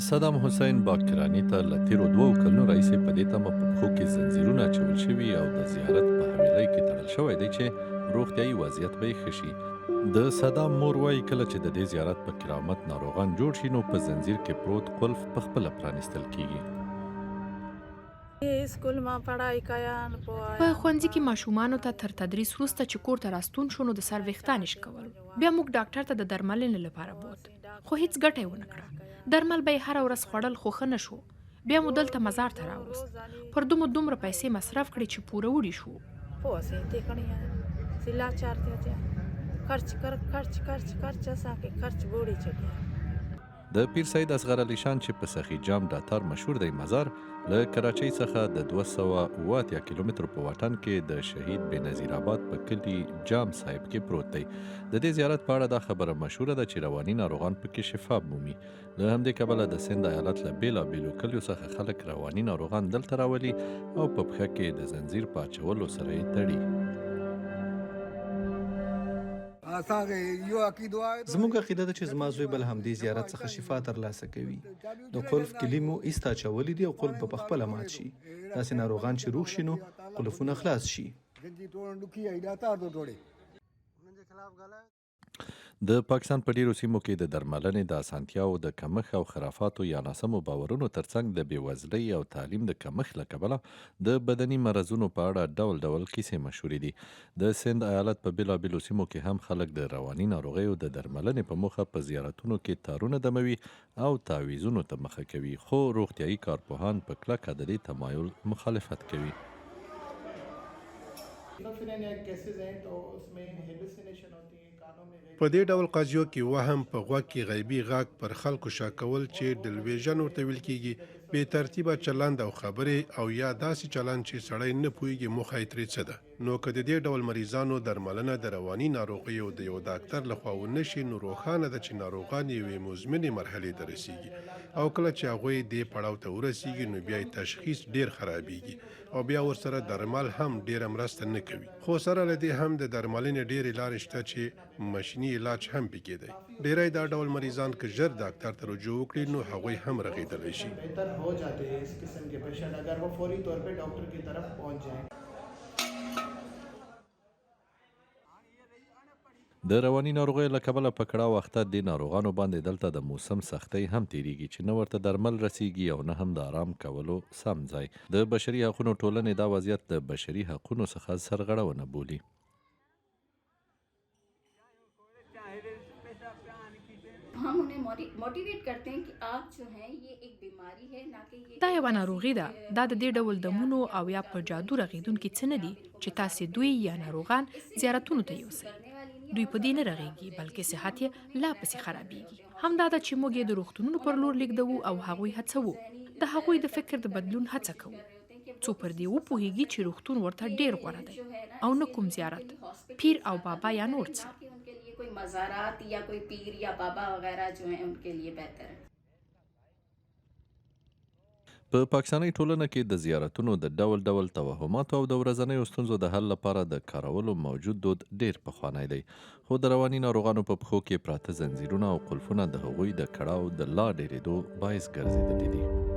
صدام حسین باکراني ته له تېرو دوو کلونو راهیسې په دې تمه په پښو کې ځنځیرونه اچول شوي او د زیارت په حویلۍ کې تړل شوی دی چې روغتیايي وضعیت به یې ښه شي. د صدام مور وايي، کله چې د دې زیارت په کرامت ناروغان جوړ شي نو په ځنځیر کې پروت قلف په خپله پرانیستل کېږي. په ښوونځي کې ماشومانو ته تر تدریس وروسته چې کور ته راستون شو نو د سر ویښتان یې شکول. بیا موږ ډاکټر ته د درملنې لپاره بوت. خو هیڅ ګټه یې ونه کړه. درمل به یې هره ورځ خوړل خو ښه نه شو. بیا مو دلته مزار ته راوست. پر ده مو دومره پیسې مصرف کړې چې پوروړي شوو. د پیر سید اصغر علي شان چې په سخي جام ډاتار مشهور دی مزار له کراچۍ څخه د 287 کیلومترو په واټن کې د شهید بېنظیر آباد په کلي جام صاحب کې پروت دی. د دې زیارت په اړه دا خبره مشهوره ده چې رواني ناروغان پکې شفا مومي. له همدې کبله د سند ایالت له بېلابېلو کلیو څخه خلک رواني ناروغان دلته راولي او په پښه کې د ځنځیر په اچولو سره یې تړي. زموږ عقیده ده چې زما زوی به له همدې زیارت څخه شفا ترلاسه کوي. د قلف کلي مو ایسته اچولي دي او قلف به پخپله مات شي. داسې ناروغان چې روغ شي نو قلفونه خلاص شي. د پاکستان په ډېرو سیمو کې د درملنې د اسانتیاوو د کمښت او خرافاتو یا ناسمو باورونو ترڅنګ د بېوزلۍ او تعلیم د کمښت له کبله د بدني مرضونو په اړه ډول ډول کیسې مشهورې دي. د سند ایالت په بېلابېلو سیمو کې هم خلک د رواني ناروغیو د درملنې په موخه په زیارتونو کې تارونه دموي او تعویذونو ته مخه کوي، خو روغتیايي کارپوهان په کلکه د دې تمایل مخالفت کوي. په دې ډول قضیو کې وهم، په غوږ کې غیبي غږ، پر خلکو شک کول چې ډلویژن ورته ویل کېږي، بې ترتیبه چلند او خبرې او یا داسې چلند چې سړی نه پوهېږي موخه یې ترې څه ده. نو که د دې ډول مریضانو درملنه د رواني ناروغیو د یو داکتر له خوا ونه شي نو روښانه ده چې ناروغان یوې مزمنې مرحلې ته رسېږي او کله چې هغوی دې پړاو ته ورسېږي نو بیا یې تشخیص ډېر خرابېږي او بیا ورسره درمل هم ډېره مرسته نه کوي. خو سره له دې هم د درملنې ډېرې لارې شته چې ماشیني علاج هم پکې دی. ډېری دا ډول مریضان که ژر داکتر ته رجوع وکړي نو هغوی هم رغېدلی شي. د رواني ناروغیو له کبله په کړاو اخته دې ناروغانو باندې دلته د موسم سختۍ هم تېرېږي چې نه ورته درمل رسېږي او نه هم د ارام کولو سم ځای. د بشري حقونو ټولنې دا وضعیت له بشري حقونو څخه سرغړونه بولي. دا یوه ناروغي ده، دا د دې ډول دمونو او یا په جادو رغېدونکي څه نه دي چې تاسې دوی یا ناروغان زیارتونو ته یوسئ. دوی په دې نه رغېږي، بلکې صحت یې لا پسې خرابېږي. همدا ده چې موږ یې د روغتونونو پر لور لېږدوو او هغوی هڅوو، د هغوی د فکر د بدلون هڅه کوو، څو پر دې وپوهېږي چې روغتون ورته ډېر غوره دی او نه کوم زیارت، پیر او بابا یا نور څه. په پاکستانۍ ټولنه کې د زیارتونو د ډول ډول توهماتو او د ورځنیو ستونزو د حل لپاره د کارولو موجود دود ډېر پخوانی دی، خو د رواني ناروغانو په پښو کې پراته ځنځیرونه او قلفونه د هغوی د کړاو د لا ډېرېدو باعث ګرځېدلي دي.